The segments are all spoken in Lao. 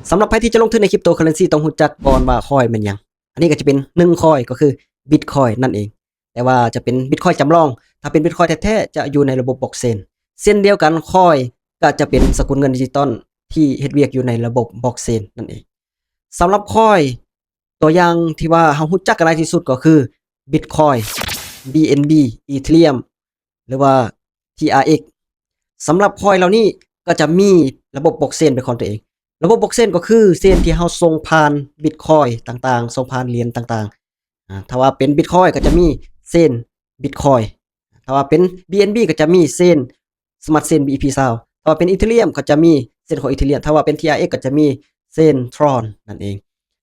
ສຳລັບໃຜທີ່ຈະລົງທຶນໃນ cryptocurrency ຕ້ອງຮູ້ຈັກກ່ອນວ່າ coin ແມ່ນຫຍັງ. ອັນນີ້ກໍຈະເປັນໜຶ່ງ coin ກໍຄື Bitcoin ນັ້ນເອງ. ແຕ່ວ່າຈະເປັນ Bitcoin ຈຳລອງ. ຖ້າເປັນ Bitcoin ແທ້ໆ ຈະຢູ່ໃນລະບົບ Blockchain. ເຊັ່ນດຽວກັນ coin ກໍຈະເປັນສະກຸນເງິນດິຈິຕອນທີ່ເຮັດວຽກຢູ່ໃນລະບົບ Blockchain ນັ້ນເອງ. ສຳລັບ coin ຕົວຢ່າງທີ່ວ່າເຮົາຮູ້ຈັກກັນຫຼາຍທີ່ສຸດກໍຄື Bitcoin, BNB, Ethereum ຫຼືວ່າ TRX. ສຳລັບ coin ເຫຼົ່ານີ້ກໍຈະມີລະບົບ Blockchain ເປັນຂອງຕົວເອງ. ລະບົບ Blockchain ກໍຄື chain ທີ່ເຮົາສົ່ງຜ່ານ Bitcoin ຕ່າງໆ, ສົ່ງຜ່ານຫຼຽນຕ່າງໆ. ອາ ຖ້າວ່າເປັນ Bitcoin ກໍຈະມີ chain Bitcoin. ຖ້າວ່າເປັນ BNB ກໍຈະມີ chain Smart Chain ບີອີພີຊາວ. ຖ້າວ່າເປັນ Ethereum ກໍຈະມີ chain ຂອງ Ethereum. ຖ້າວ່າເປັນ TRX ກໍຈະມີ chain Tron ນັ້ນເອງ.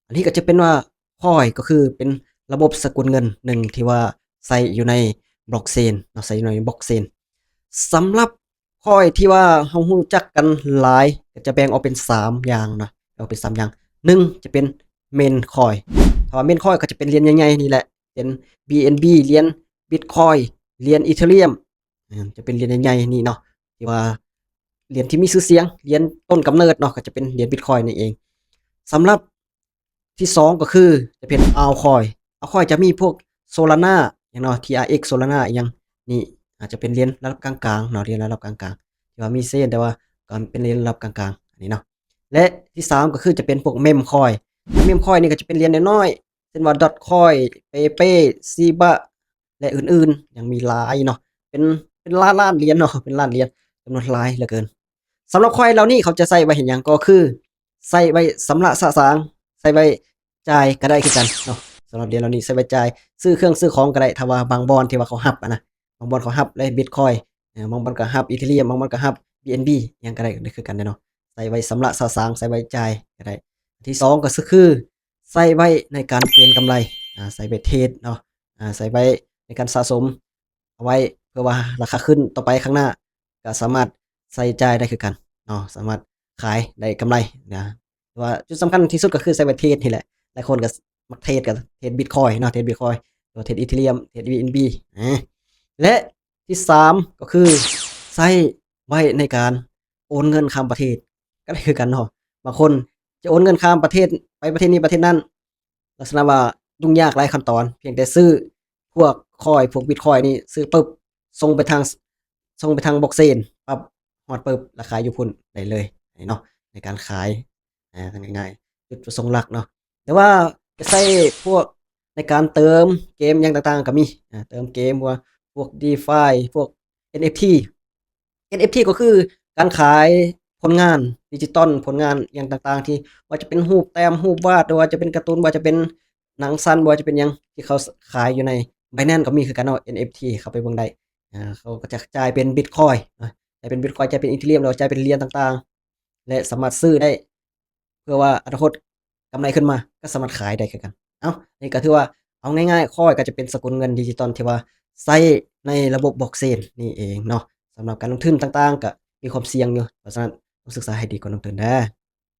ອັນນີ້ກໍຈະເປັນວ່າ coin ກໍຄືເປັນລະບົບສະກຸນເງິນໜຶ່ງທີ່ວ່າໃຊ້ຢູ່ໃນ Blockchain ເນາະ, ໃຊ້ຢູ່ໃນ Blockchain. ສຳລັບ coin ທີ່ວ່າເຮົາຮູ້ຈັກກັນຫຼາຍ ກໍຈະແບ່ງອອກເປັນສາມຢ່າງເນາະ, ແບ່ງອອກເປັນສາມຢ່າງ. ໜຶ່ງ ຈະເປັນ meme coin. ຖ້າວ່າ meme coin ກໍຈະເປັນຫຼຽນໃຫຍ່ໆນີ້ແຫຼະ, ເປັນ BNB, ຫຼຽນ Bitcoin, ຫຼຽນ Ethereum. ອາ ຈະເປັນຫຼຽນໃຫຍ່ໆນີ້ເນາະ ທີ່ວ່າຫຼຽນທີ່ມີຊື່ສຽງ, ຫຼຽນຕົ້ນກຳເນີດເນາະ, ກໍຈະເປັນຫຼຽນ Bitcoin ນີ້ເອງ. ສຳລັບທີສອງກໍຄືຈະເປັນ altcoin. altcoin ຈະມີພວກ Solana ຫຍັງເນາະ, TRX Solana ອີຫຍັງນີ້, ອາດຈະເປັນຫຼຽນລະດັບກາງໆເນາະ, ຫຼຽນລະດັບກາງໆ ທີ່ວ່າມີ chain ແຕ່ວ່າກໍເປັນຫຼຽນລະດັບກາງໆ ອັນນີ້ເນາະ. ແລະທີສາມກໍຄືຈະເປັນພວກ meme coin. meme coin ນີ້ກໍຈະເປັນຫຼຽນນ້ອຍໆ ເຊັ່ນວ່າ Dogecoin, Pepe, Shiba ແລະ ອື່ນໆ ຍັງມີຫຼາຍເນາະ, ເປັນ ເປັນລ້ານໆຫຼຽນເນາະ, ເປັນລ້ານຫຼຽນ, ຈຳນວນຫຼາຍເຫຼືອເກີນ. ສຳລັບ coin ເຫຼົ່ານີ້ເຂົາຈະໃຊ້ໄວ້ເຮັດຫຍັງ? ກໍຄືໃຊ້ໄວ້ຊຳລະສະສາງ, ໃຊ້ໄວ້ຈ່າຍກໍໄດ້ຄືກັນເນາະ. ສຳລັບຫຼຽນເຫຼົ່ານີ້ໃຊ້ໄວ້ຈ່າຍ, ຊື້ເຄື່ອງຊື້ຂອງກໍໄດ້, ຖ້າວ່າບາງບ່ອນທີ່ວ່າເຂົາຮັບອະນະ, ບາງບ່ອນເຂົາຮັບເລີຍ Bitcoin, ເອີ ບາງບ່ອນກໍຮັບ Ethereum, ບາງບ່ອນກໍຮັບ BNB ຫຍັງກໍໄດ້ຄືກັນເນາະ. ໃຊ້ໄວ້ຊຳລະສະສາງ, ໃຊ້ໄວ້ຈ່າຍກໍໄດ້. ທີສອງກໍຄື ໃຊ້ໄວ້ໃນການເກັງກຳໄລ, ອາ ໃຊ້ໄວ້ເທຣດເນາະ, ອາ ໃຊ້ໄວ້ໃນການສະສົມເອົາໄວ້ ເພື່ອວ່າລາຄາຂຶ້ນຕໍ່ໄປຂ້າງໜ້າ ກໍສາມາດໃຊ້ຈ່າຍໄດ້ຄືກັນເນາະ, ສາມາດຂາຍໄດ້ກຳໄລນະ. ແຕ່ວ່າຈຸດສຳຄັນທີ່ສຸດກໍຄືໃຊ້ໄວ້ເທຣດນີ້ແຫຼະ, ຫຼາຍຄົນກໍມັກເທຣດ ກໍເທຣດ Bitcoin ເນາະ, ເທຣດ Bitcoin ຫຼືວ່າເທຣດ Ethereum, ເທຣດ BNB ນະ. ແລະ ທີສາມກໍຄືໃຊ້ໄວ້ໃນການໂອນເງິນຂ້າມປະເທດກໍໄດ້ຄືກັນເນາະ. ບາງຄົນຈະໂອນເງິນຂ້າມປະເທດ ໄປປະເທດນີ້ປະເທດນັ້ນ ລັກສະນະວ່າຫຍຸ້ງຍາກຫຼາຍຂັ້ນຕອນ, ພຽງແຕ່ຊື້ພວກ coin ພວກ Bitcoin ນີ້ ຊື້ປຶບ ສົ່ງໄປທາງ ສົ່ງໄປທາງ Blockchain ປັບ ຮອດປຶບ ລະຂາຍຢູ່ພຸ້ນໄດ້ເລີຍເນາະ, ໃນການຂາຍ ອາ ງ່າຍໆ ຈຸດປະສົງຫຼັກເນາະ. ແຕ່ວ່າຈະໃຊ້ພວກໃນການເຕີມເກມຫຍັງຕ່າງໆກໍມີ, ອາ ເຕີມເກມ ວ່າພວກ DeFi ພວກ NFT. NFT ກໍຄືການຂາຍຜົນງານດິຈິຕອນ, ຜົນງານຫຍັງຕ່າງໆ ທີ່ວ່າຈະເປັນຮູບແຕ້ມ, ຮູບວາດ, ຫຼືວ່າຈະເປັນກາຕູນ, ວ່າຈະເປັນໜັງສັ້ນ, ວ່າຈະເປັນຫຍັງທີ່ເຂົາຂາຍຢູ່ໃນ Binance ກໍມີຄືກັນເນາະ, NFT ເຂົ້າໄປເບິ່ງໄດ້. ອາ ເຂົາກໍຈະຈ່າຍເປັນ Bitcoin ນະ, ຈ່າຍເປັນ Bitcoin, ຈ່າຍເປັນ Ethereum ຫຼືວ່າຈ່າຍເປັນຫຼຽນຕ່າງໆ ແລະ ສາມາດຊື້ໄດ້ ເພື່ອວ່າອະນາຄົດກຳໄລຂຶ້ນມາກໍສາມາດຂາຍໄດ້ຄືກັນ. ເອົ້າ ນີ້ກໍຖືວ່າ ເອົາງ່າຍໆ coin ກໍຈະເປັນສະກຸນເງິນດິຈິຕອນທີ່ວ່າໃຊ້ໃນລະບົບ Blockchain ນີ້ເອງເນາະ. ສຳລັບການລົງທຶນຕ່າງໆ ກໍມີຄວາມສ່ຽງຢູ່, ເພາະສະນັ້ນຕ້ອງສຶກສາໃຫ້ດີກ່ອນລົງທຶນເດີ.